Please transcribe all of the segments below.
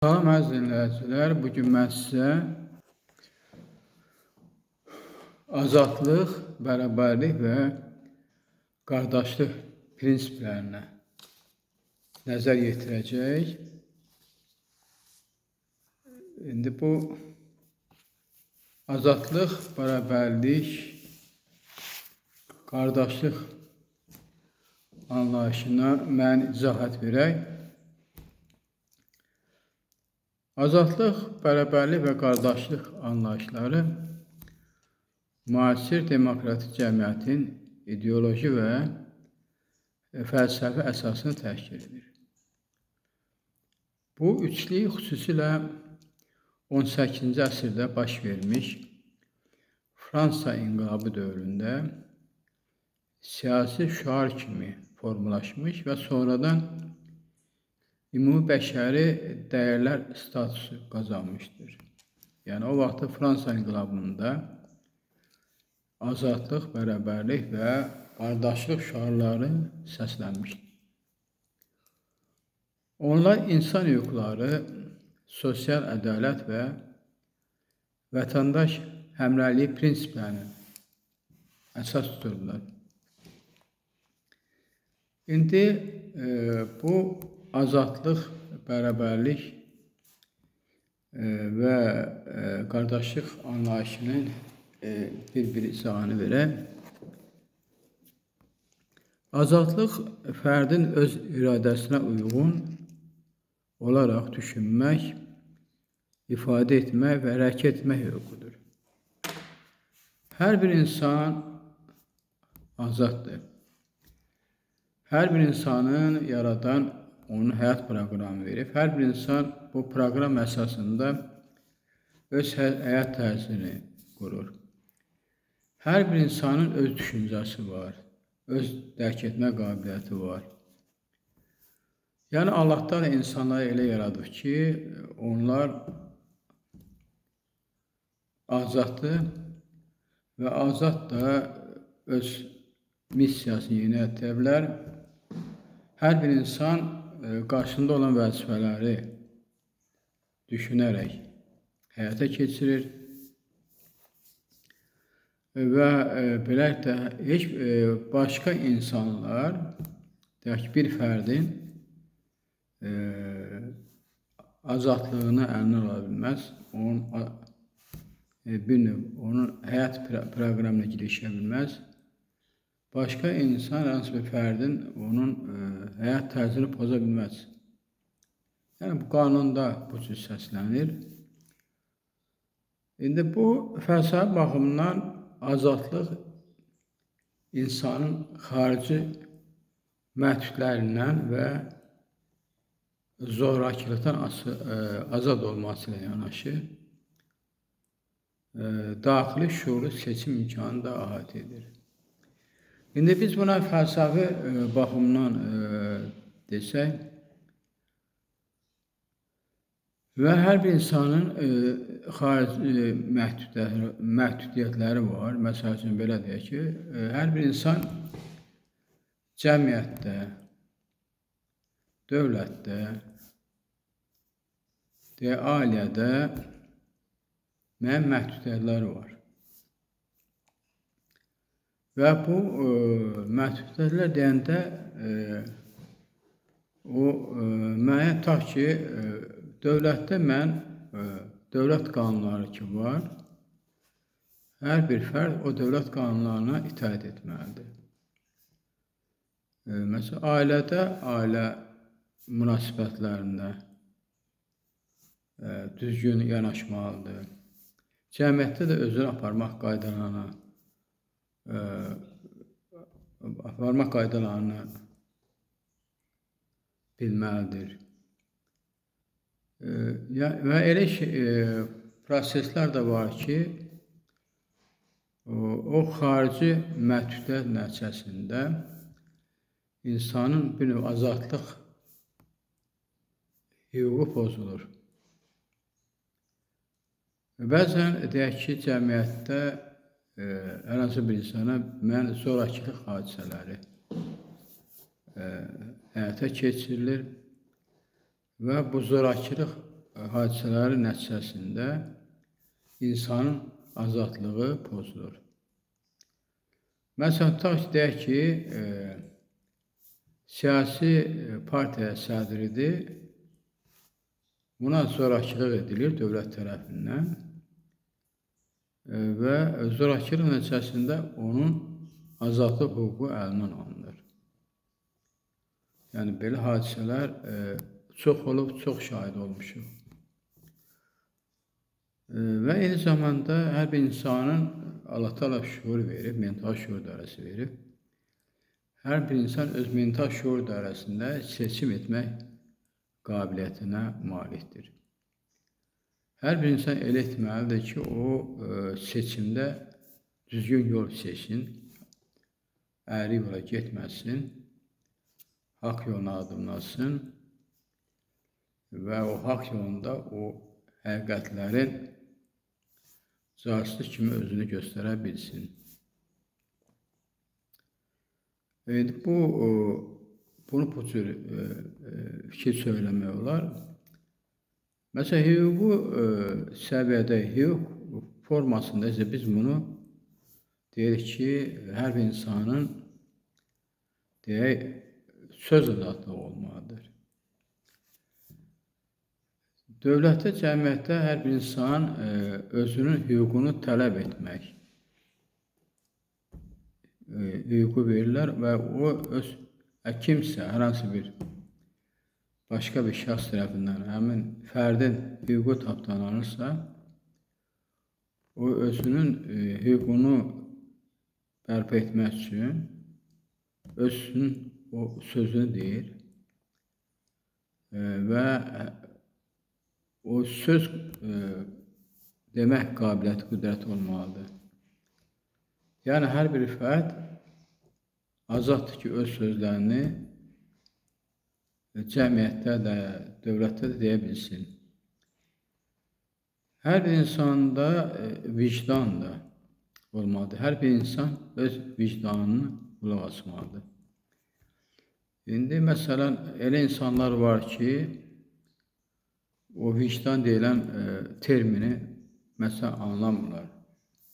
Salam əziz dinləyicilər, bu gün mən sizə azadlıq, bərabərlik və qardaşlıq prinsiplərinə nəzər yetirəcək. İndi bu azadlıq, bərabərlik, qardaşlıq anlayışına mən izahat verək. Azadlıq, bərabərlik və qardaşlıq anlayışları müasir demokratik cəmiyyətin ideoloji və fəlsəfi əsasını təşkil edir. Bu üçlük xüsusilə 18-ci əsrdə baş vermiş Fransa inqilabı dövründə siyasi şüar kimi formalaşmış və sonradan ümumi bəşəri dəyərlər statusu qazanmışdır. Yəni o vaxtda Fransa inqilabında azadlıq, bərabərlik və qardaşlıq şüarları səslənmişdir. Onlar insan hüquqları, sosial ədalət və vətəndaş həmrəyliyi prinsiplərini əsas tuturdular. İndi bu azadlıq, bərabərlik və qardaşlıq anlayışının bir-bir izahını verək. Azadlıq fərdin öz iradəsinə uyğun olaraq düşünmək, ifadə etmək və hərəkət etmək hüququdur. Hər bir insan azaddır. Hər bir insanın yaradan onun həyat proqramı verib. Hər bir insan bu proqram əsasında öz həyat tərzini qurur. Hər bir insanın öz düşüncəsi var, öz dərk etmə qabiliyyəti var. Yəni Allah Təala insanları elə yaradıb ki, onlar azaddır və azad da öz missiyasını yerinə yetirə bilər. Hər bir insan qarşısında olan vəzifələri düşünərək həyata keçirir və belə də heç başqa insanlar, deyək ki, bir fərdin azadlığını əlinə ala bilməz, onun bir növ onun həyat proqramına girişə bilməz. Başqa insan, hər hansı bir fərdin onun həyat tərzini poza bilməz. Yəni bu qanunda bu cür səslənir. İndi bu fəlsəfi baxımdan azadlıq insanın xarici məhdudlərindən və zorakılıqdan azad olması ilə yanaşı, daxili şuurlu seçim imkanı da əhatə edir. İndi biz buna fəlsəfi baxımdan desək və hər bir insanın xarici məhdudiyyətləri var. Məsəl üçün belə deyək ki, hər bir insan cəmiyyətdə, dövlətdə, deyək, ailədə müəyyən məhdudiyyətləri var. Və bu məhdudiyyətlər deyəndə o müəyyən tutaq ki, dövlətdə mən dövlət qanunları ki var, hər bir fərd o dövlət qanunlarına itaət etməlidir. Məsələn, ailədə, ailə münasibətlərində düzgün yanaşmalıdır. Cəmiyyətdə də özünü aparmaq qaydalarını bilməlidir. Və elə proseslər də var ki, o xarici məhdudiyyət nəticəsində insanın bir növ azadlıq hüququ pozulur. Bəzən deyək ki, cəmiyyətdə hər hansı bir insana müəyyən zorakılıq hadisələri həyata keçirilir və bu zorakılıq hadisələrin nəticəsində insanın azadlığı pozulur. Məsələn, tutaq ki, deyək ki, siyasi partiya sədridir, buna zorakılıq edilir dövlət tərəfindən və zorakılıq nəticəsində onun azadlıq hüququ əlindən alınır. Yəni, belə hadisələr çox olub, çox şahid olmuşuq. Və eyni zamanda hər bir insanın Allah Teala şüur verib, mental şüur dairəsi verib. Hər bir insan öz mental şüur dairəsində seçim etmək qabiliyyətinə malikdir. Hər bir insan elə etməlidir ki, o seçimdə düzgün yol seçsin, əyri yola getməsin, haqq yoluna addımlasın və o haqq yolunda o həqiqətlərin casusu kimi özünü göstərə bilsin. Bunu bu cür fikir söyləmək olar. Məsələn, hüquqi səviyyədə, hüquq formasında isə biz bunu deyirik ki, hər bir insanın deyək, söz azadlığı olmalıdır. Dövlətdə, cəmiyyətdə hər bir insan özünün hüququnu tələb etmək hüququ verirlər və o öz kimsə, hər hansı bir başqa bir şəxs tərəfindən həmin fərdin hüququ tapdalanırsa, o özünün hüququnu bərpa etmək üçün özünün o sözünü deyir və o söz demək qabiliyyəti, qüdrəti olmalıdır. Yəni, hər bir fərd azaddır ki, öz sözlərini cəmiyyətdə də, dövlətdə də deyə bilsin. Hər bir insanda vicdan da olmalıdır. Hər bir insan öz vicdanını qulaq asmalıdır. İndi, məsələn, elə insanlar var ki, o vicdan deyilən termini məsələn anlamırlar.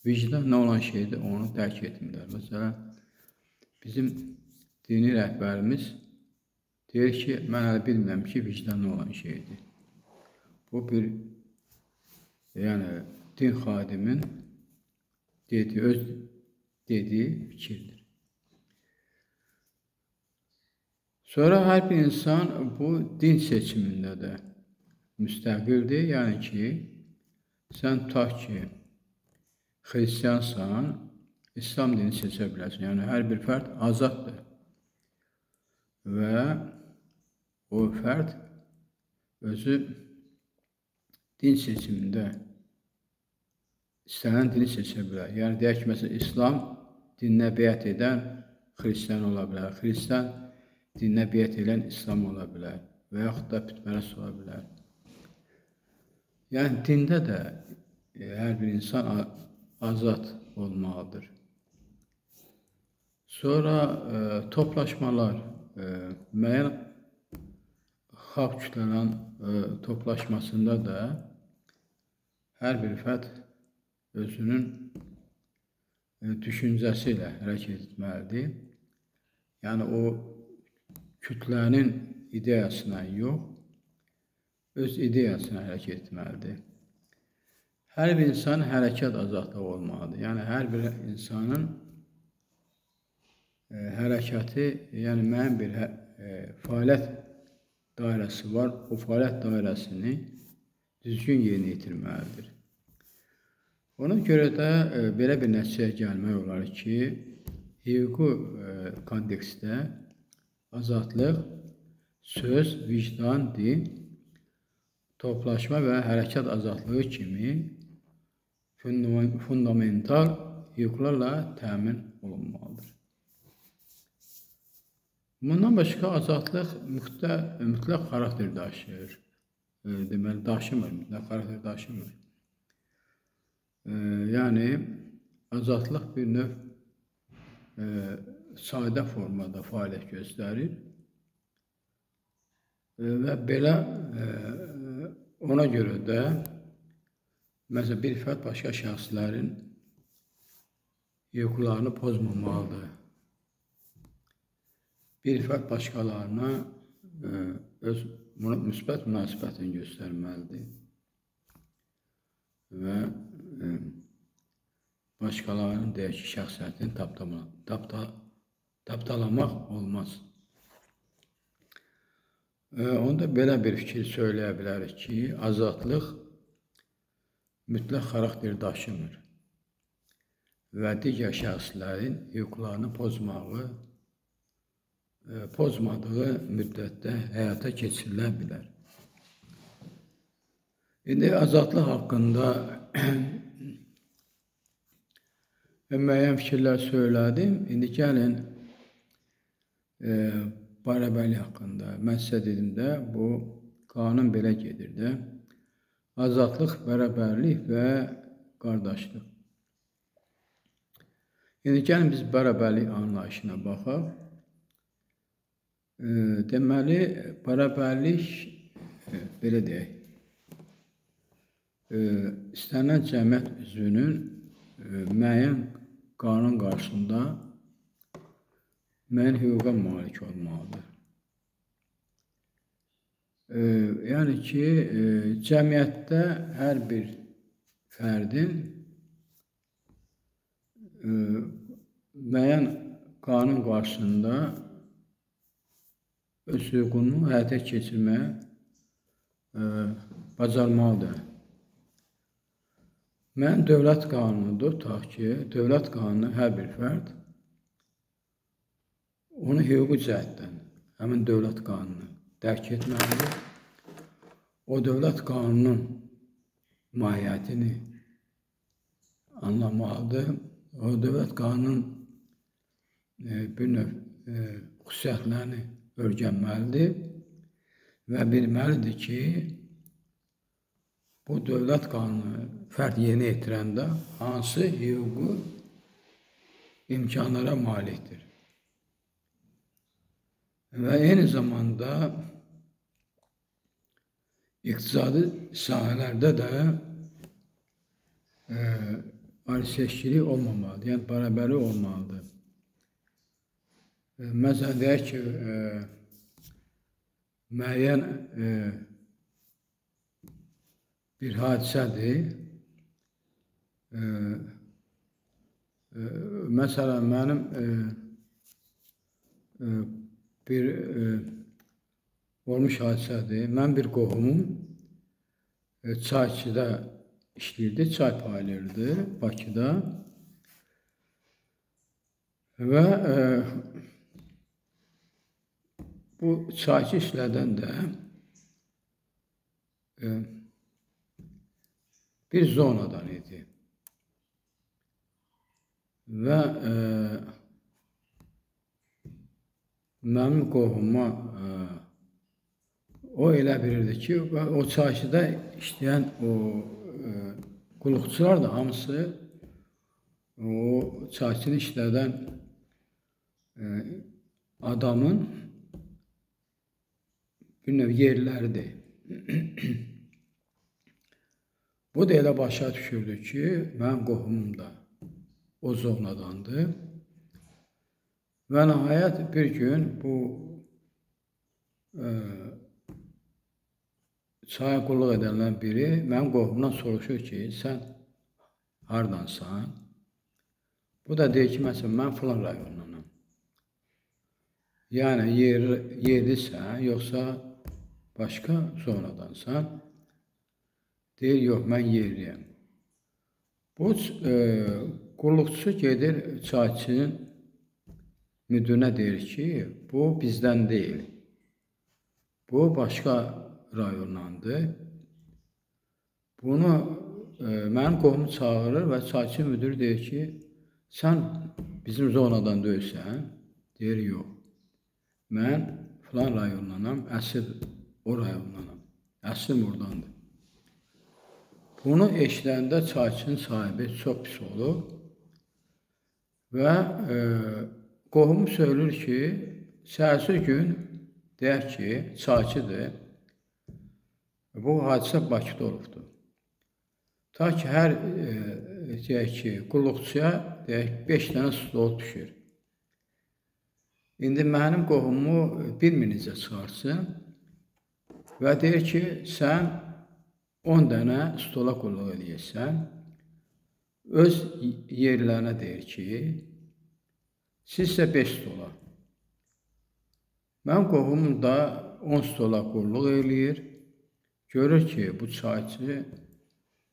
Vicdan nə olan şeydir, onu dərk etmirlər. Məsələn, bizim dini rəhbərimiz deyir ki, mən hələ bilmirəm ki, vicdan nə olan şeydir. Bu bir, yəni, din xadimin dediyi, öz dediyi fikirdir. Sonra hər bir insan bu din seçimində də müstəqildir. Yəni ki, sən tutaq ki, xristiansan, İslam dini seçə bilərsən. Yəni, hər bir fərd azaddır. Və o fərd özü din seçimində istənilən dini seçə bilər. Yəni, deyək ki, məsələn, İslam dininə beyət edən xristian ola bilər, xristian dininə beyət edən İslam ola bilər və yaxud da bütpərəst ola bilər. Yəni, dində də hər bir insan azad olmalıdır. Sonra toplaşmalar, müəyyən xalq kütlələrinin toplaşmasında da hər bir fərd özünün düşüncəsi ilə hərəkət etməlidir. Yəni, o kütlənin ideyasına yox, öz ideyasına hərəkət etməlidir. Hər bir insanın hərəkət azadlığı olmalıdır. Yəni, hər bir insanın hərəkəti, yəni müəyyən bir fəaliyyət dairəsi var, o fəaliyyət dairəsini düzgün yerinə yetirməlidir. Ona görə də belə bir nəticəyə gəlmək olar ki, hüquqi kontekstdə azadlıq, söz, vicdan, din, toplaşma və hərəkət azadlığı kimi fundamental hüquqlarla təmin olunmalıdır. Bundan başqa azadlıq mütləq xarakter daşıyır. Deməli, daşımır, mütləq xarakter daşımır. Yəni, azadlıq bir növ sadə formada fəaliyyət göstərir və belə Ona görə də məsələn, bir fərd başqa şəxslərin hüquqlarını pozmamalıdır. Bir fərd başqalarına öz müsbət münasibətini göstərməlidir və başqalarının, deyək ki, şəxsiyyətini tapdalamaq olmaz. Onda belə bir fikir söyləyə bilərik ki, azadlıq mütləq xarakter daşımır və digər şəxslərin hüquqlarını pozmadığı müddətdə həyata keçirilə bilər. İndi azadlıq haqqında müəyyən fikirlər söylədim. İndi gəlin bərabərlik haqqında. Mən sizə dedim də, bu qanun belə gedir də. Azadlıq, bərabərlik və qardaşlıq. İndi gəlin biz bərabərlik anlayışına baxaq. Deməli, bərabərlik, belə deyək, istənilən cəmiyyət üzvünün müəyyən qanun qarşısında müəyyən hüquqa malik olmalıdır. Yəni ki, cəmiyyətdə hər bir fərdin müəyyən qanun qarşısında öz hüququnu həyata keçirməyə bacarmalıdır. Müəyyən dövlət qanunudur, tutaq ki, dövlət qanunu hər bir fərd onu hüquqi cəhətdən, həmin dövlət qanunu dərk etməlidir. O dövlət qanununun mahiyyətini anlamalıdır. O dövlət qanunun bir növ xüsusiyyətlərini öyrənməlidir və bilməlidir ki, bu dövlət qanunu fərd yerinə yetirəndə hansı hüquqi imkanlara malikdir. Və eyni zamanda iqtisadi sahələrdə də ayrı-seçkilik olmamalıdır, yəni bərabərlik olmalıdır. Məsələn, deyək ki, müəyyən bir hadisədir. Məsələn, mənim bir olmuş hadisədir. Mən bir qohumum çayçıda işləyirdi, çay paylayırdı Bakıda və bu çayçı işlədən də bir zonadan idi və mənim qohuma o elə bilirdi ki, o çayçıda işləyən o qulluqçular da hamısı o çayçını işlədən adamın bir növ yerləridir. Bu da elə başa düşürdü ki, mənim qohumum da o zonadandır. Və nəhayət bir gün bu çaya qulluq edənlərin biri mənim qohumdan soruşur ki, sən hardansan? Bu da deyir ki, məsələn, mən filan rayondanam. Yəni, yerlisən, yoxsa başqa zonadansan? Deyir, yox, mən yerliyəm. Bu qulluqçu gedir çayçının müdürünə deyir ki, bu bizdən deyil. Bu başqa rayondandır. Bunu mənim qohum çağırır və çayçı müdür deyir ki, sən bizim zonadan deyilsən? Deyir, yox. Mən filan rayondanam, əsl o rayondanam. Əslim oradandır. Bunu eşidəndə çayçının sahibi çox pis olur və qohum söylür ki, səhərsi gün deyək ki, çayçıdır. Bu hadisə Bakıda olubdur. Ta ki, hər deyək ki, qulluqçuya deyək, 5 dənə stol düşür. İndi mənim qohumumu bilmir necə çıxarsın və deyir ki, sən 10 dənə stola qulluq eləyirsən. Öz yerlərinə deyir ki, sizsə 5 stola. Mənim qohumum da 10 stola qulluq eləyir. Görür ki, bu çayçı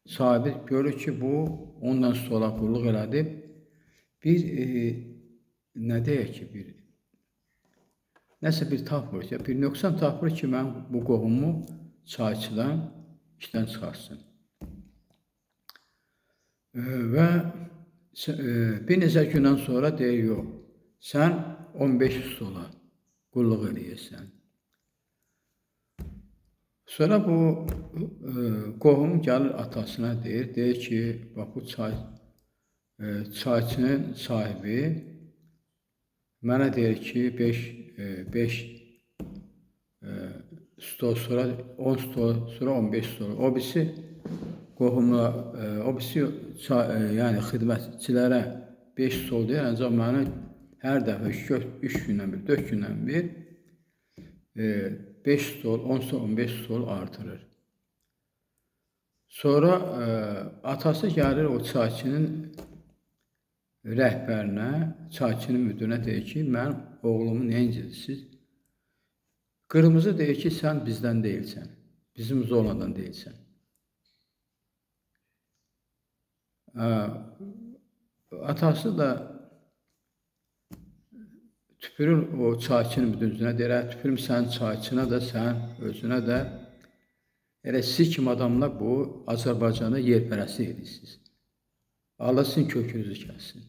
sahibi görür ki, bu 10 stola qulluq elədib. Bir, nə deyək ki, bir nəsə bir tapmır, bir nöqsan tapmır ki, mən bu qohumu çayçıdan işdən çıxarsın. Və bir neçə gündən sonra deyir, yox, sən 15 stola qulluq eləyirsən. Sonra bu qohum gəlir atasına deyir, deyir ki, bax bu çayçının sahibi mənə deyir ki, 5 stol sonra 10 stol, sonra 15 stol. O birisi qohumla, o birisi yəni xidmətçilərə 5 stol deyir, ancaq məni hər dəfə 3 gündən bir, 4 gündən bir 5 stol, 10 stol, 15 stol artırır. Sonra atası gəlir o çayçının rəhbərinə, çayçının müdürünə deyir ki, mən oğlumu nə incitirsiniz? Qırmızı deyir ki, sən bizdən deyilsən, bizim zonadan deyilsən. Atası da tüpürür o çayçının müdürünə, deyir, tüpürüm sən çayçına da, sən özünə də. Elə siz kimi adamlar bu Azərbaycanda yerpərəstlik edirsiniz. Allah sizin kökünüzü kəssin.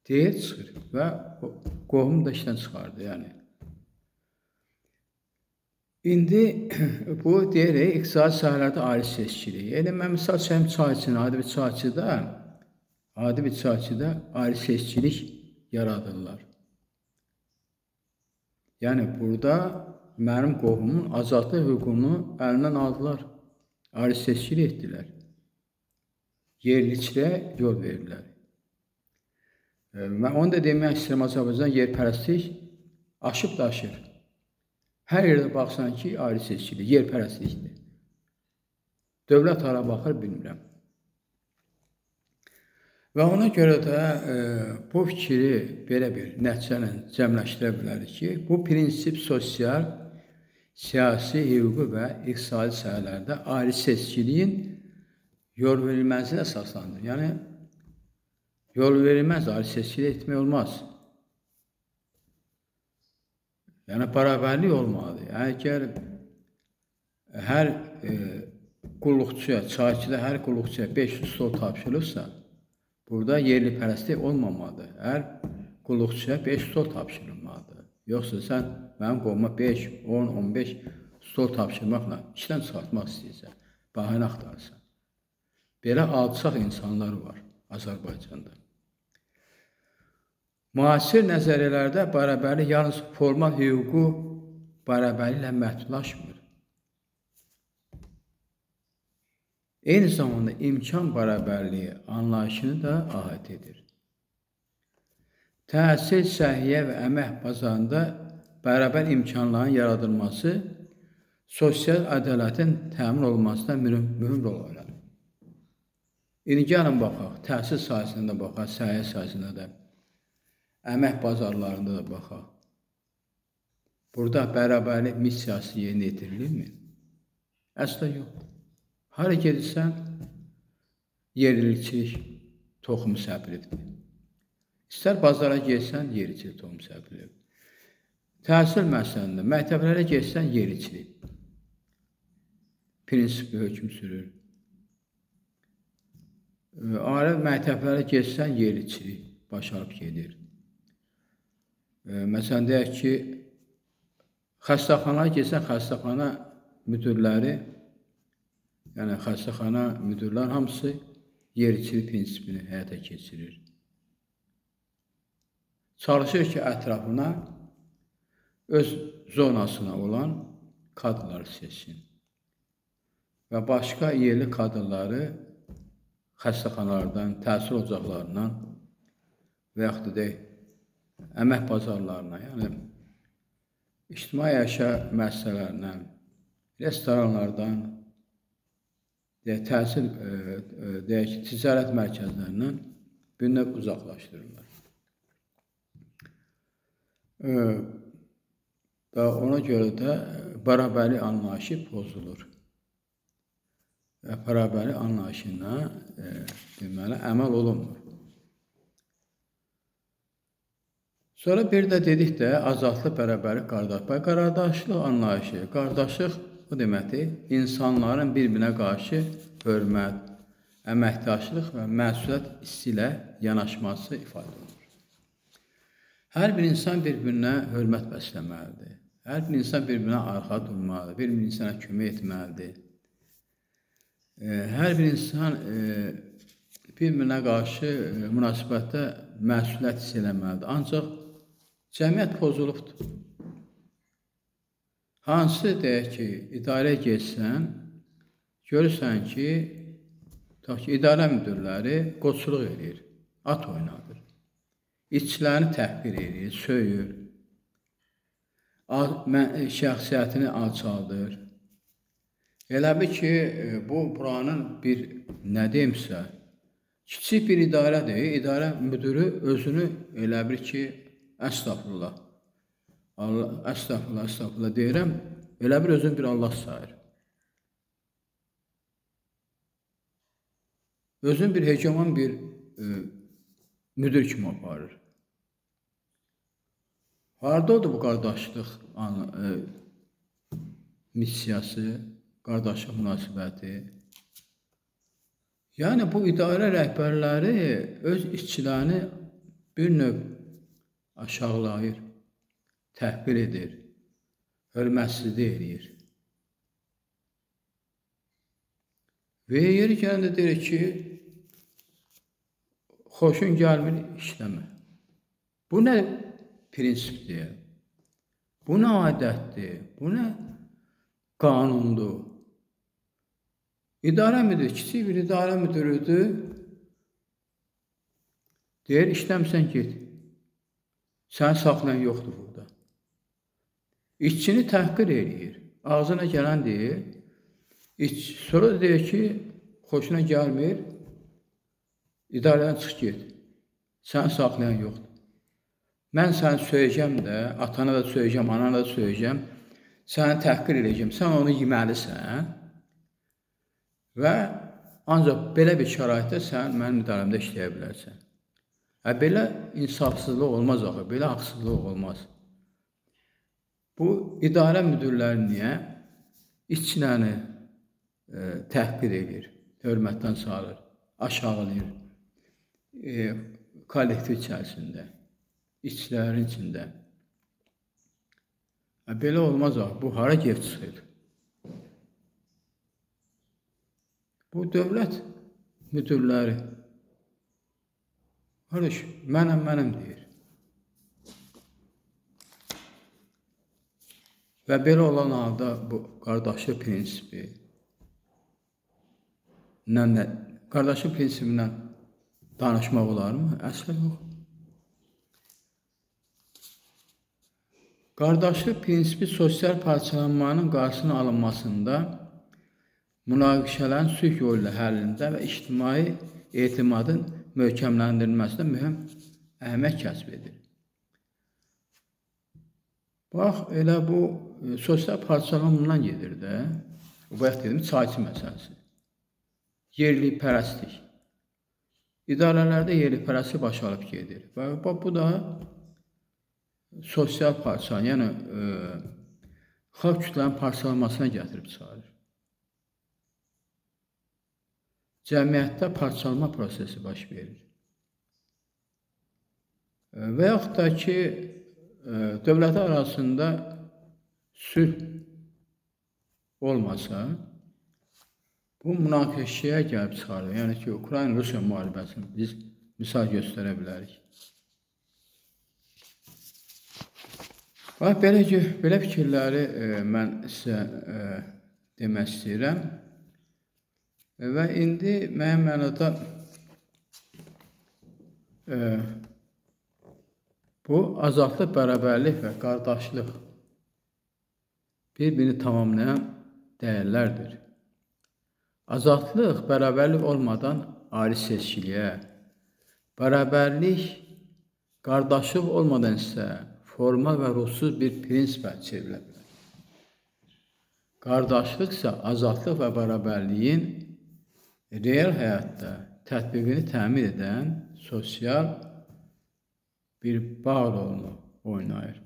Deyir, çıxır və qohum da işdən çıxardı, yəni. İndi bu deyirək, iqtisadi sahələrdə ayrı seçkilik. Yəni, mən misal çəyim çayçını, adi bir çayçıda ayrı seçkilik yaradırlar. Yəni, burada mənim qohumun azadlıq hüququnu əlindən aldılar. Ayrı seçkilik etdilər. Yerliçiliyə yol verdilər. Mən onu da demək istəyirəm, Azərbaycan yerpərəstlik aşıb daşır. Hər yerdə baxsan ki, ayrı seçkilik, yerpərəstlikdir. Dövlət hara baxır, bilmirəm. Və ona görə də bu fikri belə bir nəticə ilə cəmləşdirə bilərik ki, bu prinsip sosial, siyasi, hüquqi və iqtisadi sahələrdə ayrı seçkiliyin yol verilməsinə əsaslandır. Yəni, yol verilməz, ayrı seçkilik etmək olmaz. Yəni, bərabərlik olmalıdır. Yəni, əgər hər qulluqçuya, çayçıda hər qulluqçuya 500 stol tapşırılırsa, burada yerli pərəstlik olmamalıdır. Hər qulluqçuya 5 stol tapşırılmalıdır. Yoxsa sən mənim qoluma 5, 10, 15 stol tapşırmaqla işdən çıxartmaq istəyirsən, bahane axtarırsan. Belə alçaq insanlar var Azərbaycanda. Müasir nəzəriyyələrdə bərabərlik yalnız formal hüquqi bərabərliklə məhdudlaşmır. Eyni zamanda imkan bərabərliyi anlayışını da əhatə edir. Təhsil, səhiyyə və əmək bazarında bərabər imkanların yaradılması sosial ədalətin təmin olunmasına mühüm rol oynar. İndi gəlin baxaq, təhsil sahəsində də baxaq, səhiyyə sahəsində də, əmək bazarlarında da baxaq. Burada bərabərlik missiyası yerinə yetirilirmi? Əsla yox. Hara gedirsən, yerlilikçilik toxumu səpilibdir. İstər bazara getsən, yerlilikçilik toxumu səpilib. Təhsil məsəlində, məktəblərə getsən, yerlilikçilik prinsipi hökm sürür. Ali məktəblərə getsən, yerlilikçilik başarıb gedir. Məsələn, deyək ki, xəstəxanaya getsən, xəstəxana müdürləri, yəni xəstəxana müdürlər hamısı yerlilikçilik prinsipini həyata keçirir. Çalışır ki, ətrafına öz zonasına olan kadrları seçsin. Və başqa yerli kadrları xəstəxanalardan, təhsil ocaqlarından və yaxud da deyək, əmək bazarlarına, yəni ictimai əşya müəssisələrindən, restoranlardan, deyək, təhsil, deyək, ticarət mərkəzlərindən bir növ uzaqlaşdırırlar. Və ona görə də bərabərlik anlayışı pozulur. Və bərabərlik anlayışına deməli, əməl olunmur. Sonra bir də dedik də, azadlıq, bərabərlik, qardaşlıq. Qardaşlıq anlayışı, qardaşlıq o deməkdir, insanların bir-birinə qarşı hörmət, əməkdaşlıq və məsuliyyət hissi ilə yanaşması ifadə olunur. Hər bir insan bir-birinə hörmət bəsləməlidir. Hər bir insan bir-birinə arxa durmalıdır, bir-bir insana kömək etməlidir. Hər bir insan bir-birinə qarşı münasibətdə məsuliyyət hiss eləməlidir. Ancaq cəmiyyət pozulubdur. Hansı deyək ki, idarəyə getsən, görürsən ki, tutaq ki, idarə müdürləri qoçuluq eləyir, at oynadır. İşçilərini təhqir eləyir, söyür, şəxsiyyətini alçaldır. Elə bil ki, bu buranın bir, nə deyimsə, kiçik bir idarədir. İdarə müdürü özünü elə bil ki, əstəğfurullah, Allah, əstəğfurullah, əstəğfurullah deyirəm, elə bil özünü bir Allah sayır. Özünü bir hegemon bir müdür kimi aparır. Harada oldu bu qardaşlıq missiyası, qardaşlıq münasibəti? Yəni, bu idarə rəhbərləri öz işçilərini bir növ aşağılayır, təhqir edir, hörmətsizlik eləyir. Və yeri gələndə deyir ki, xoşun gəlmir, işləmə. Bu nə prinsipdir? Bu nə adətdir? Bu nə qanundur? İdarə müdürü, kiçik bir idarə müdürüdür. Deyir, işləmirsən, get. Səni saxlayan yoxdur burada. İşçini təhqir eləyir. Ağzına gələn deyir. Sonra deyir ki, xoşuna gəlmir, idarədən çıx get. Səni saxlayan yoxdur. Mən səni söyəcəm də, atana da söyəcəm, anana da söyəcəm, səni təhqir eləyəcəm, sən onu yeməlisən və ancaq belə bir şəraitdə sən mənim idarəmdə işləyə bilərsən. Belə insafsızlıq olmaz axı, belə haqsızlıq olmaz. Bu idarə müdürləri niyə işçilərini təhqir edir, hörmətdən salır, aşağılayır kollektiv içərisində, işçilərin içində. Belə olmaz axı, bu hara gedib çıxır? Bu dövlət müdürləri, qardaş, mənəm, mənəm deyir. Və belə olan halda bu qardaşlıq prinsipi, qardaşlıq prinsipindən danışmaq olarmı? Əsla yox. Qardaşlıq prinsipi sosial parçalanmanın qarşısının alınmasında, münaqişələrin sülh yolu ilə həllində və ictimai etimadın möhkəmləndirilməsində mühüm əhəmiyyət kəsb edir. Bax, elə bu sosial parçalanma bundan gedir də. Bayaq dedim, çayçı məsələsi. Yerli pərəstlik. İdarələrdə yerli pərəstlik baş alıb gedir. Və bu da sosial parçalanma, yəni xalq kütlənin parçalanmasına gətirib çıxarır. Cəmiyyətdə parçalanma prosesi baş verir. Və yaxud da ki, dövlətlər arasında sülh olmasa, bu münaqişəyə gəlib çıxarır. Yəni ki, Ukrayna-Rusiya müharibəsini biz misal göstərə bilərik. Bax, belə ki, belə fikirləri mən sizə demək istəyirəm. Və indi müəyyən mənada bu azadlıq, bərabərlik və qardaşlıq bir-birini tamamlayan dəyərlərdir. Azadlıq, bərabərlik olmadan ayrı seçkiliyə, bərabərlik, qardaşlıq olmadan isə formal və ruhsuz bir prinsipə çevrilə bilər. Qardaşlıq isə azadlıq və bərabərliyin real həyatda tətbiqini təmin edən sosial bir bağ rolunu oynayır.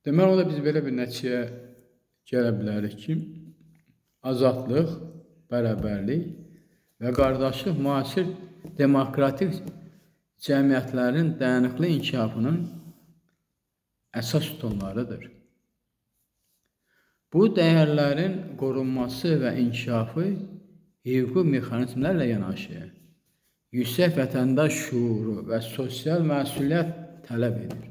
Deməli, onda biz belə bir nəticəyə gələ bilərik ki, azadlıq, bərabərlik və qardaşlıq müasir demokratik cəmiyyətlərin dayanıqlı inkişafının əsas sütunlarıdır. Bu dəyərlərin qorunması və inkişafı hüquqi mexanizmlərlə yanaşı, yüksək vətəndaş şuuru və sosial məsuliyyət tələb edir.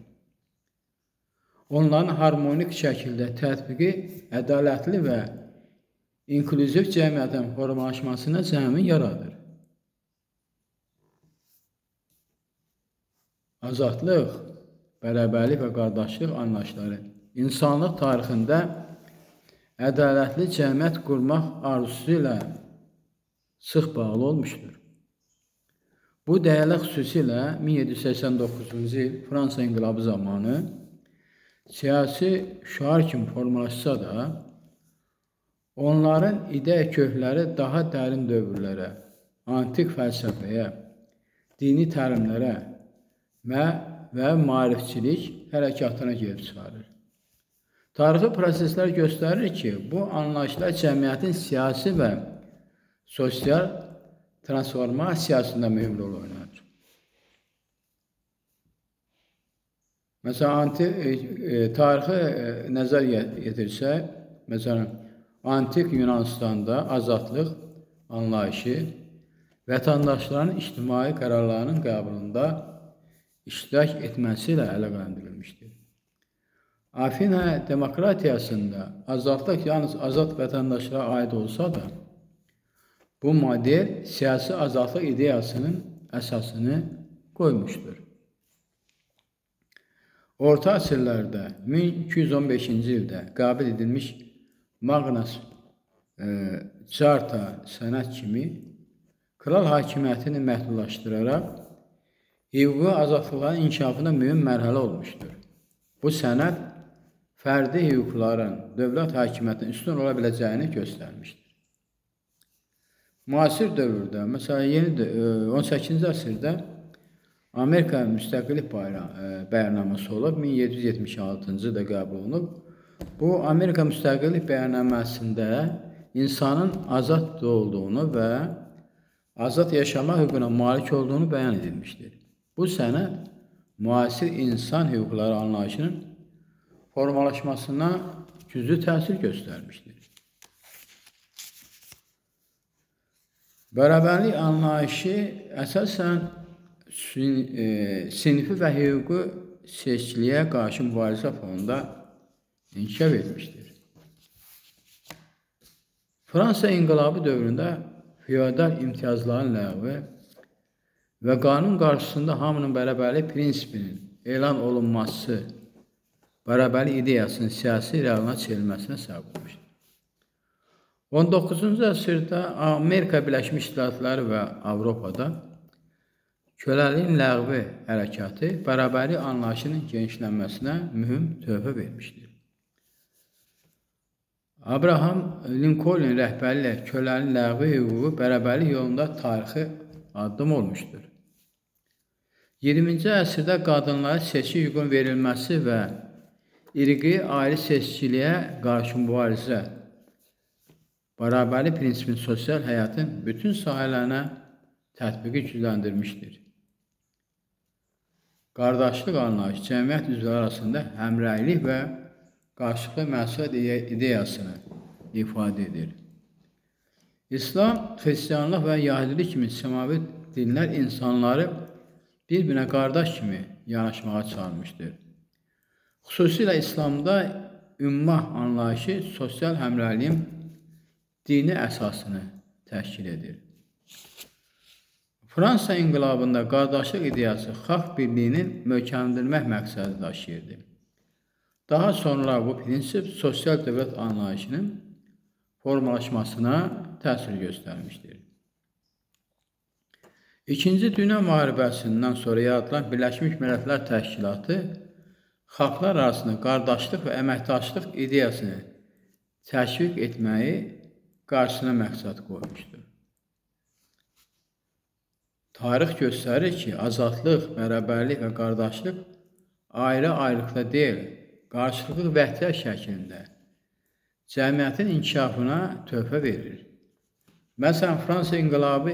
Onların harmonik şəkildə tətbiqi ədalətli və inklüziv cəmiyyətin formalaşmasına zəmin yaradır. Azadlıq, bərabərlik və qardaşlıq anlayışları insanlıq tarixində ədalətli cəmiyyət qurmaq arzusu ilə sıx bağlı olmuşdur. Bu dəyərlər xüsusilə 1789-cu il Fransa inqilabı zamanı siyasi şüar kimi formalaşsa da, onların ideya kökləri daha dərin dövrlərə, antik fəlsəfəyə, dini təlimlərə və maarifçilik hərəkatına gedib çıxarır. Tarixi proseslər göstərir ki, bu anlayışlar cəmiyyətin siyasi və sosial transformasiyasında mühüm rol oynayır. Məsələn, tarixi nəzər yetirsək, məsələn, antik Yunanıstanda azadlıq anlayışı vətəndaşların ictimai qərarlarının qəbulunda iştirak etməsi ilə əlaqələndirilmişdir. Afina demokratiyasında azadlıq yalnız azad vətəndaşlara aid olsa da, bu model siyasi azadlıq ideyasının əsasını qoymuşdur. Orta əsrlərdə 1215-ci ildə qəbul edilmiş Magna Carta sənəd kimi kral hakimiyyətini məhdudlaşdıraraq hüquqi azadlıqların inkişafında mühüm mərhələ olmuşdur. Bu sənəd fərdi hüquqların dövlət hakimiyyətinin üstün ola biləcəyini göstərmişdir. Müasir dövrdə, məsələn, yeni 18-ci əsrdə Amerika Müstəqillik Bəyannaməsi olub, 1776-cı ildə qəbul olunub. Bu, Amerika Müstəqillik Bəyannaməsində insanın azad olduğunu və azad yaşama hüququna malik olduğunu bəyan edilmişdir. Bu sənəd müasir insan hüquqları anlayışının formalaşmasına güclü təsir göstərmişdir. Bərabərlik anlayışı əsasən sinfi və hüquqi seçkiliyə qarşı mübarizə fonunda inkişaf etmişdir. Fransa inqilabı dövründə feodal imtiyazların ləğvi və qanun qarşısında hamının bərabərlik prinsipinin elan olunması bərabərlik ideyasının siyasi realına çevrilməsinə səbəb olmuşdur. 19-cu əsrdə Amerika Birləşmiş Dövlətləri və Avropada köləliyin ləğvi hərəkatı bərabərlik anlayışının genişlənməsinə mühüm töhfə vermişdir. Abraham Lincoln rəhbərliyi ilə köləliyin ləğvi hüququ bərabərlik yolunda tarixi addım olmuşdur. 20-ci əsrdə qadınlara seçki hüququnun verilməsi və irqi ayrı seçkiliyə qarşı mübarizə bərabərlik prinsipinin sosial həyatın bütün sahələrinə tətbiqi gücləndirmişdir. Qardaşlıq anlayışı cəmiyyət üzvləri arasında həmrəylik və qarşılıqlı məsuliyyət ideyasını ifadə edir. İslam, xristianlıq və yahudilik kimi səmavi dinlər insanları bir-birinə qardaş kimi yanaşmağa çağırmışdır. Xüsusilə İslamda ümmə anlayışı sosial həmrəyliyin dini əsasını təşkil edir. Fransa inqilabında qardaşlıq ideyası xalq birliyini möhkəmləndirmək məqsədi daşıyırdı. Daha sonra bu prinsip sosial dövlət anlayışının formalaşmasına təsir göstərmişdir. İkinci Dünya Müharibəsindən sonra yaradılan Birləşmiş Millətlər Təşkilatı xalqlar arasında qardaşlıq və əməkdaşlıq ideyasını təşviq etməyi qarşısına məqsəd qoymuşdur. Tarix göstərir ki, azadlıq, bərabərlik və qardaşlıq ayrı-ayrılıqda deyil, qarşılıqlı vəhdət şəklində cəmiyyətin inkişafına töhfə verir. Məsələn, Fransa inqilabı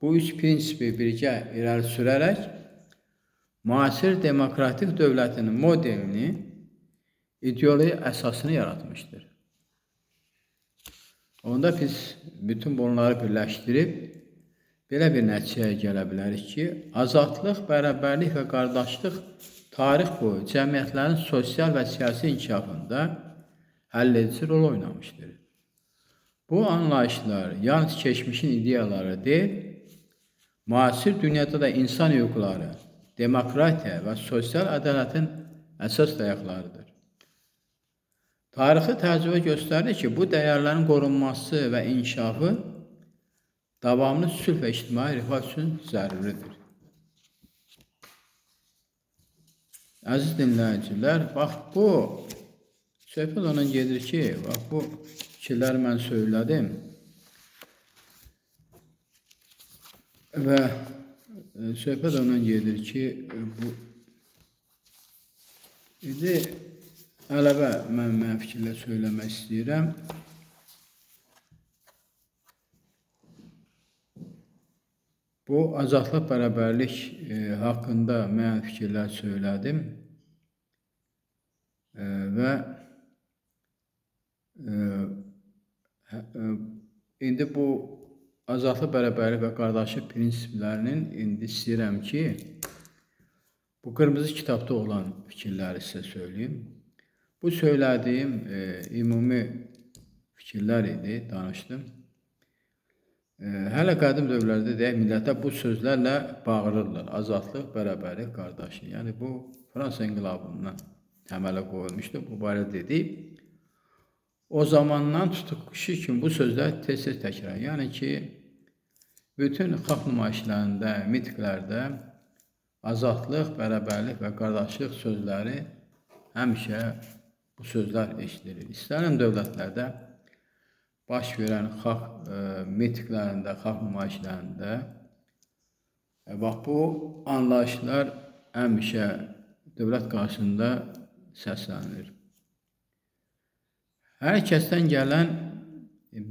bu üç prinsipi birgə irəli sürərək müasir demokratik dövlətin modelini, ideoloji əsasını yaratmışdır. Onda biz bütün bunları birləşdirib belə bir nəticəyə gələ bilərik ki, azadlıq, bərabərlik və qardaşlıq tarix boyu cəmiyyətlərin sosial və siyasi inkişafında həll edici rol oynamışdır. Bu anlayışlar yalnız keçmişin ideyaları deyil, müasir dünyada da insan hüquqları, demokratiya və sosial ədalətin əsas dayaqlarıdır. Tarixi təcrübə göstərir ki, bu dəyərlərin qorunması və inkişafı davamlı sülh və ictimai rifah üçün zəruridir. Əziz dinləyicilər, bax bu söhbət ondan gedir ki, bax bu fikirləri mən söylədim və söhbət ondan gedir ki, bu indi əlavə mən fikirlər söyləmək istəyirəm. Bu azadlıq, bərabərlik haqqında müəyyən fikirlər söylədim və indi bu azadlıq, bərabərlik və qardaşlıq prinsiplərinin indi istəyirəm ki, bu qırmızı kitabda olan fikirləri sizə söyləyim. Bu söylədiyim ümumi fikirlər idi, danışdım. Hələ qədim dövrlərdə deyək, millətə bu sözlərlə bağırırlar. Azadlıq, bərabərlik, qardaşlıq. Yəni bu Fransa inqilabından təmələ qoyulmuşdu. Bu barədə dedik. O zamandan tutub kişi kimi bu sözlər tez-tez təkrar. Yəni ki, bütün xalq nümayişlərində, mitinqlərdə azadlıq, bərabərlik və qardaşlıq sözləri həmişə bu sözlər eşidilir. İstənilən dövlətlərdə baş verən xalq mitinqlərində, xalq nümayişlərində bax bu anlayışlar həmişə dövlət qarşısında səslənir. Hər kəsdən gələn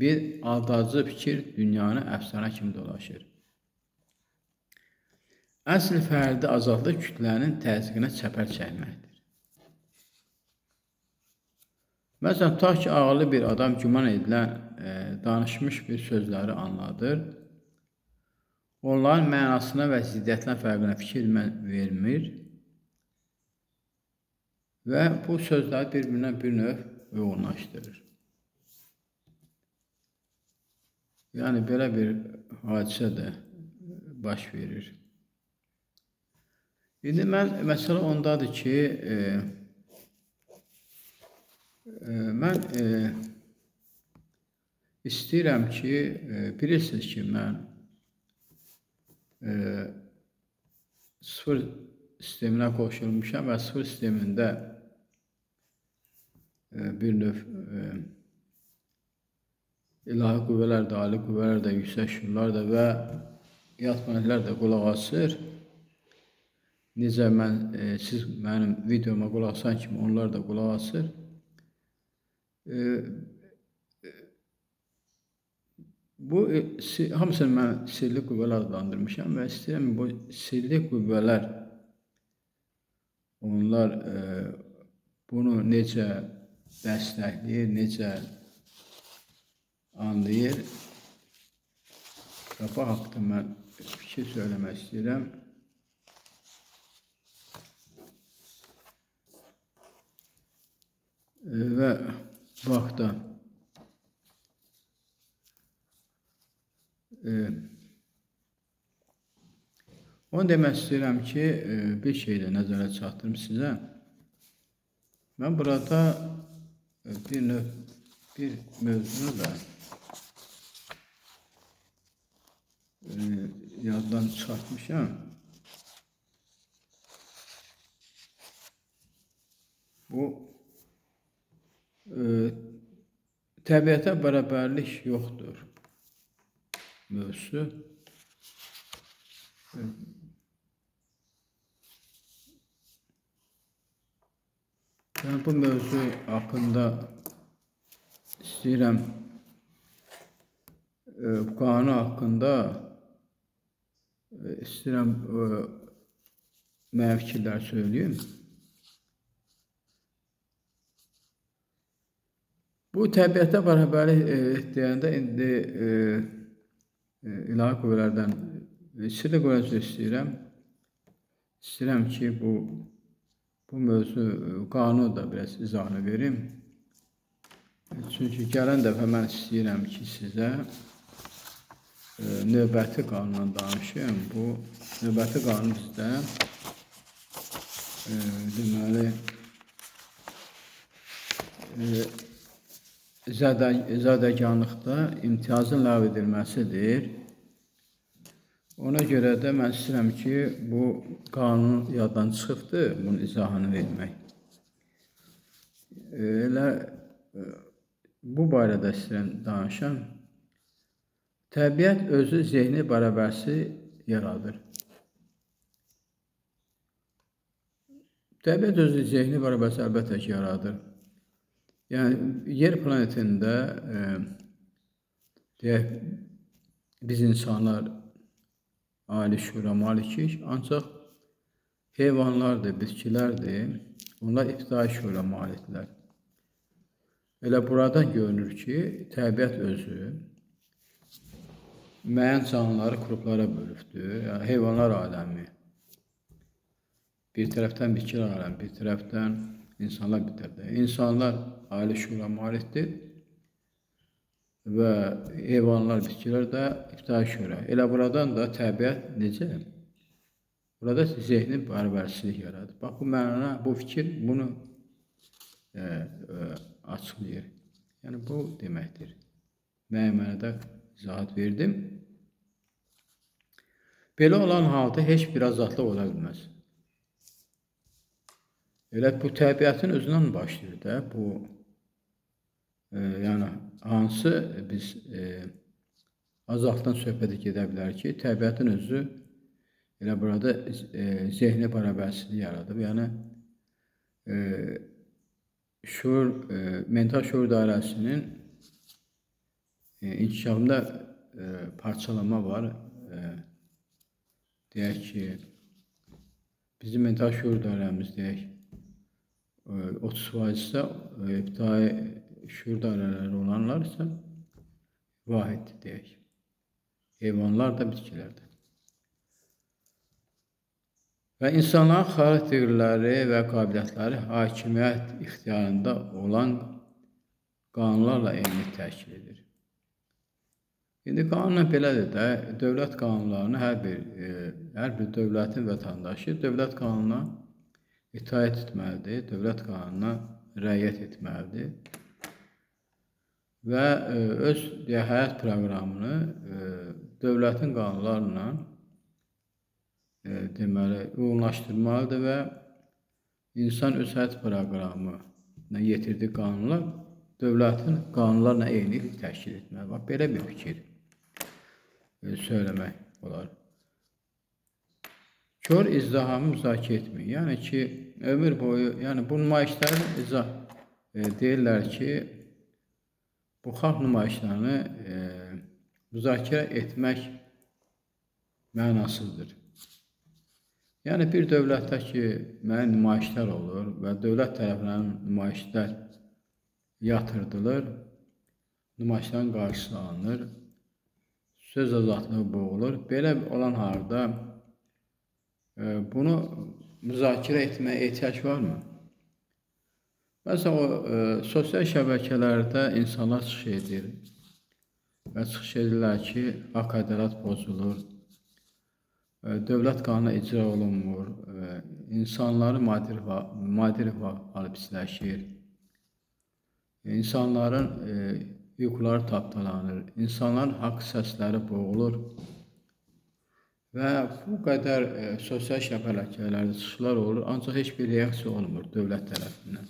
bir aldadıcı fikir dünyanı əfsanə kimi dolaşır. Əsl fərdi azadlıq kütlənin təzyiqinə çəpər çəkməkdir. Məsələn, tutaq ki, ağıllı bir adam güman edilən, danışmış bir sözləri anladır. Onların mənasına və ziddiyyətinə fərqinə fikir vermir və bu sözləri bir-birinə bir növ uyğunlaşdırır. Yəni, belə bir hadisə də baş verir. İndi mən, məsələ ondadır ki, mən istəyirəm ki, bilirsiniz ki, mən sıfır sisteminə qoşulmuşam və sıfır sistemində bir növ ilahi qüvvələr də, ali qüvvələr də, yüksək şuralar da və yad planetlər də qulaq asır. Necə mən, siz mənim videoma qulaq asan kimi onlar da qulaq asır. Bu hamısını mən sirli qüvvələr adlandırmışam və istəyirəm bu sirli qüvvələr onlar bunu necə dəstəkləyir, necə anlayır. Və bu haqda mən fikir söyləmək istəyirəm. Və vaxtda onu demək istəyirəm ki, bir şey də nəzərə çatdırım sizə. Mən burada bir növ bir mövzunu da yaddan çıxartmışam. Bu təbiətə bərabərlik yoxdur mövzusu. Yəni, bu mövzu haqqında istəyirəm, qanun haqqında istəyirəm mənə fikirlər söyləyim. Bu təbiətə bərabərlik deyəndə indi ilahi qüvvələrdən sirli qüvvələr istəyirəm. İstəyirəm ki, bu mövzu qanunu da biraz izahını verim. Çünki gələn dəfə mən istəyirəm ki, sizə növbəti qanundan danışım. Bu növbəti qanun bizdə deməli zadəganlıqda imtiyazın ləğv edilməsidir. Ona görə də mən istəyirəm ki, bu qanun yaddan çıxıbdır, bunun izahını vermək. Elə bu barədə istəyirəm danışam. Təbiət özü zehni bərabərsi yaradır. Təbiət özü zehni bərabərsi əlbəttə ki, yaradır. Yəni, yer planetində deyək, biz insanlar ali şüura malikik, ancaq heyvanlardır, bitkilərdir, onlar ibtidai şüura malikdirlər. Elə buradan görünür ki, təbiət özü müəyyən canlıları qruplara bölübdür. Yəni, heyvanlar aləmi, bir tərəfdən bitkilər aləmi, bir tərəfdən insanlar, bir tərəfdən. İnsanlar ali şüura malikdir və heyvanlar, bitkilər də ibtidai şüura. Elə buradan da təbiət necə? Burada zehni bərabərsizlik yaradır. Bax, bu məna, bu fikir bunu açıqlayır. Yəni, bu deməkdir. Müəyyən mənada izahat verdim. Belə olan halda heç bir azadlıq ola bilməz. Elə bu təbiətin özündən başlayır da, bu yəni hansı biz azadlıqdan söhbət edə bilər ki, təbiətin özü elə burada zehni bərabərsizlik yaradıb. Yəni şuur, mental şuur dairəsinin inkişafında parçalama var. Deyək ki, bizim mental şuur dairəmiz deyək, 30% isə ibtidai şuur dairələri olanlar isə vahiddir deyək. Heyvanlar da, bitkilər də. Və insanların xarakterləri və qabiliyyətləri hakimiyyət ixtiyarında olan qanunlarla eyni təşkil edir. İndi qanunla belədir də, dövlət qanunlarını hər bir dövlətin vətəndaşı dövlət qanununa itaət etməlidir, dövlət qanununa riayət etməlidir və öz həyat proqramını dövlətin qanunlarla deməli, uyğunlaşdırmalıdır və insan öz həyat proqramına yetirdiyi qanunlar dövlətin qanunlarla eyni təşkil etməlidir. Bax, belə bir fikir söyləmək olar. Kör izdihamı müzakirə etməyin. Yəni ki, ömür boyu, yəni bu nümayişlərin izah deyirlər ki, bu xalq nümayişlərini müzakirə etmək mənasızdır. Yəni bir dövlətdə ki, müəyyən nümayişlər olur və dövlət tərəfindən nümayişlər yatırdılır, nümayişlərin qarşısı alınır, söz azadlığı boğulur. Belə olan halda bunu müzakirə etməyə ehtiyac varmı? Məsələn, o sosial şəbəkələrdə insanlar çıxış edir və çıxış edirlər ki, haqq ədalət pozulur, dövlət qanunu icra olunmur, insanların maddi rifahı pisləşir, insanların hüquqları tapdalanır, insanların haqq səsləri boğulur və bu qədər sosial şəbəkələrdə çıxışlar olur, ancaq heç bir reaksiya olmur dövlət tərəfindən.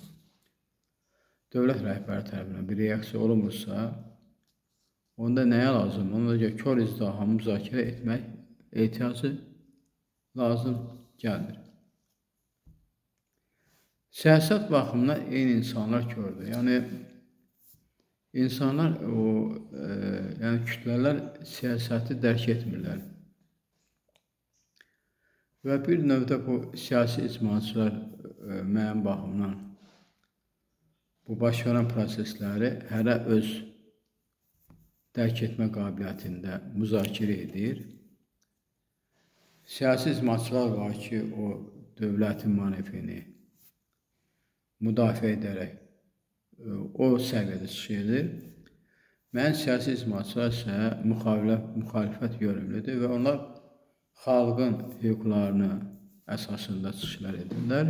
Dövlət rəhbəri tərəfindən bir reaksiya olunmursa, onda nəyə lazım? Onda ki, kor izdihamı müzakirə etmək ehtiyacı lazım gəlmir. Siyasət baxımından eyni insanlar kördür. Yəni, insanlar, yəni kütlələr siyasəti dərk etmirlər. Və bir növdə bu siyasi icmalçılar müəyyən baxımdan bu baş verən prosesləri hərə öz dərk etmə qabiliyyətində müzakirə edir. Siyasi icmalçılar var ki, o dövlətin manevrini müdafiə edərək o səviyyədə çıxış edir. Mənim siyasi icmalçılar isə müxalifət görünümlüdür və onlar xalqın hüquqlarını əsasında çıxışlar edirlər.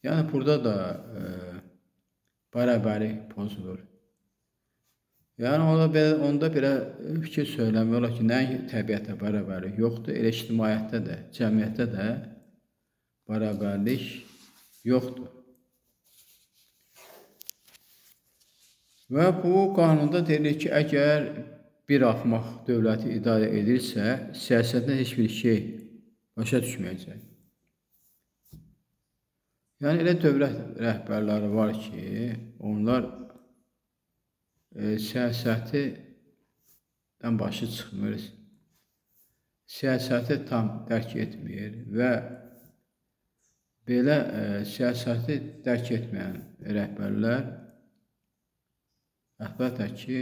Yəni, burada da bərabərlik pozulur. Yəni, onda belə fikir söyləmək olar ki, nəinki təbiətdə bərabərlik yoxdur, elə ictimaiyyətdə də, cəmiyyətdə də bərabərlik yoxdur. Və bu qanunda deyilir ki, əgər bir axmaq dövləti idarə edirsə, siyasətdən heç bir şey başa düşməyəcək. Yəni, elə dövlət rəhbərləri var ki, onlar siyasətidən başı çıxmır, siyasəti tam dərk etmir və belə siyasəti dərk etməyən rəhbərlər əlbəttə ki,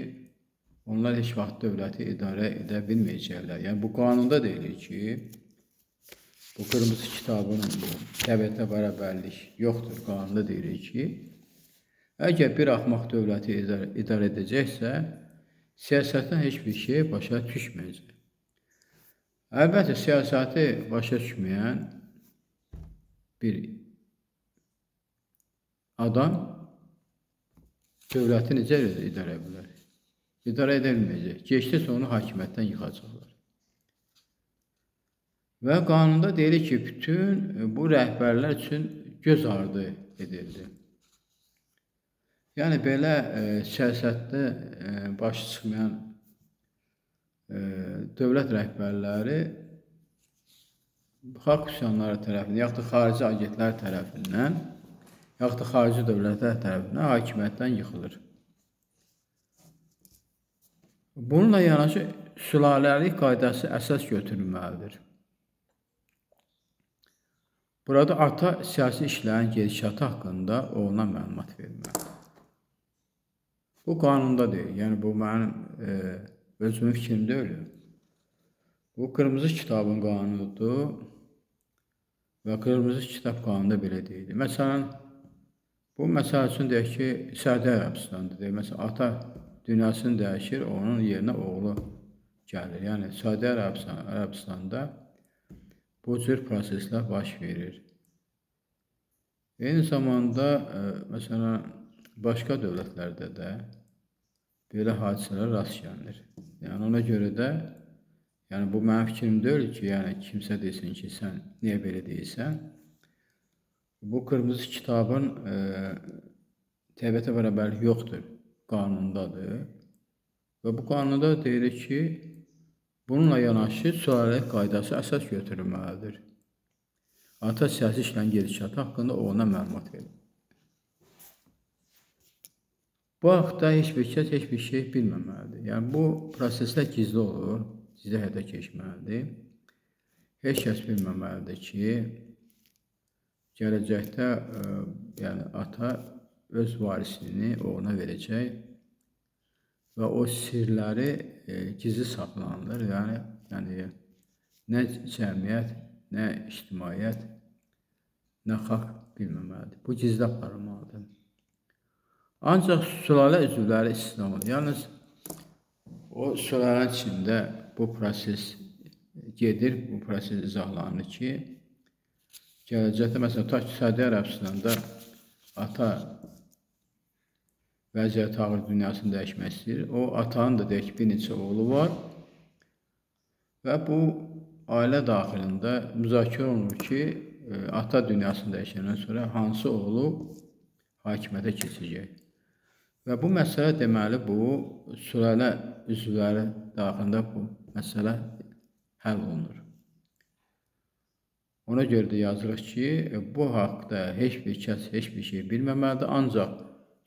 onlar heç vaxt dövləti idarə edə bilməyəcəklər. Yəni, bu qanunda deyilir ki, bu qırmızı kitabın təbiətə bərabərlik yoxdur. Qanunda deyilir ki, əgər bir axmaq dövləti idarə edəcəksə, siyasətdən heç bir şey başa düşməyəcək. Əlbəttə, siyasəti başa düşməyən bir adam dövləti necə idarə edə bilər? İdarə edə bilməyəcək. Keçdisə onu hakimiyyətdən yıxacaqlar. Və qanunda deyilir ki, bütün bu rəhbərlər üçün göz ardı edildi. Yəni, belə siyasətdə başı çıxmayan dövlət rəhbərləri xalq üsyanları tərəfindən, yaxud da xarici agentlər tərəfindən, yaxud da xarici dövlətlər tərəfindən hakimiyyətdən yıxılır. Bununla yanaşı sülaləlik qaydası əsas götürülməlidir. Burada ata siyasi işlərin gedişatı haqqında oğluna məlumat verməlidir. Bu qanunda deyil, yəni bu mənim özümün fikrim deyil. Bu qırmızı kitabın qanunudur və qırmızı kitab qanunda belə deyilir. Məsələn, bu məsəl üçün deyək ki, Səudiyyə Ərəbistanıdır. Deyək, məsələn, ata dünyasını dəyişir, onun yerinə oğlu gəlir. Yəni, Səudiyyə Ərəbistanında bu cür proseslər baş verir. Eyni zamanda, məsələn, başqa dövlətlərdə də belə hadisələr rast gəlinir. Yəni, ona görə də, yəni, bu mənim fikrim deyil ki, yəni, kimsə desin ki, sən niyə belə deyirsən? Bu qırmızı kitabın təbiətə bərabərlik yoxdur, qanundadır. Və bu qanunda deyilir ki, bununla yanaşı sülaləlik qaydası əsas götürülməlidir. Ata siyasi işlərin gedişatı haqqında oğluna məlumat verir. Bu haqda heç bir kəs heç bir şey bilməməlidir. Yəni, bu proseslər gizli olur, gizli həyata keçməlidir. Heç kəs bilməməlidir ki, gələcəkdə yəni, ata öz varisini oğluna verəcək və o sirləri gizli saxlanılır. Yəni nə cəmiyyət, nə ictimaiyyət, nə xalq bilməməlidir. Bu gizli aparılmalıdır. Ancaq sülalə üzvləri istisna olunur. Yalnız o sülalənin içində bu proses gedir, bu proses izahlanır ki, gələcəkdə, məsələn, tutaq ki, Səudiyyə Ərəbistanında ata vəziyyəti ağır dünyasını dəyişmək istəyir. O atanın da deyək ki, bir neçə oğlu var və bu ailə daxilində müzakirə olunur ki, ata dünyasını dəyişəndən sonra hansı oğlu hakimiyyətə keçəcək. Və bu məsələ deməli, bu sülalə üzvləri daxilində bu məsələ həll olunur. Ona görə də yazırıq ki, bu haqda heç bir kəs heç bir şey bilməməlidir, ancaq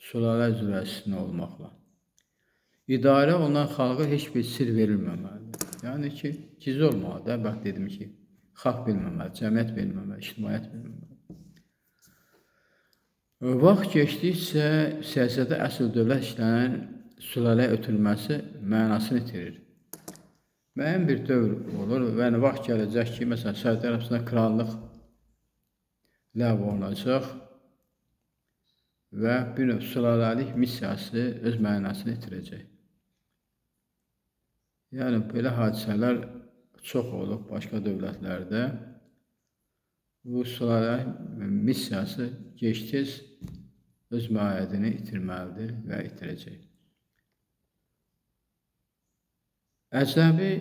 sülalə üzvləri istisna olmaqla. İdarə olunan xalqa heç bir sir verilməməlidir. Yəni ki, gizli olmalıdır. Bax, dedim ki, xalq bilməməlidir, cəmiyyət bilməməlidir, ictimaiyyət bilməməlidir. Vaxt keçdikcə siyasətə əsl dövlət işlərinin sülaləyə ötürülməsi mənasını itirir. Müəyyən bir dövr olur və yəni, vaxt gələcək ki, məsələn, Səudiyyə Ərəbistanda krallıq ləğv olunacaq və bir növ sülaləlik missiyası öz mənasını itirəcək. Yəni, belə hadisələr çox olub başqa dövlətlərdə. Bu sülalə missiyası gec-tez öz mahiyyətini itirməlidir və itirəcək. Əcnəbi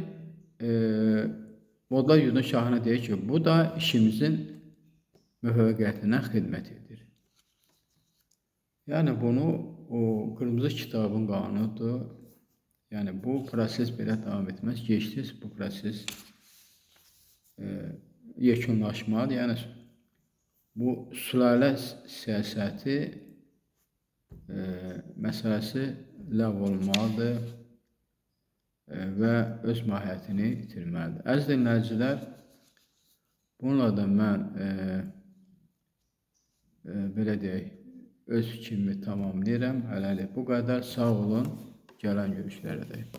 Modlar yurdunun şahına deyir ki, bu da işimizin müvəffəqiyyətinə xidmət edir. Yəni, bunu o qırmızı kitabın qanunudur. Yəni, bu proses belə davam etməz. Gec-tez bu proses yekunlaşmalıdır. Yəni, bu sülalə siyasəti məsələsi ləğv olunmalıdır və öz mahiyyətini itirməlidir. Əziz dinləyicilər, bununla da mən belə deyək, öz fikrimi tamamlayıram. Hələlik bu qədər. Sağ olun. Gələn görüşlərə dək.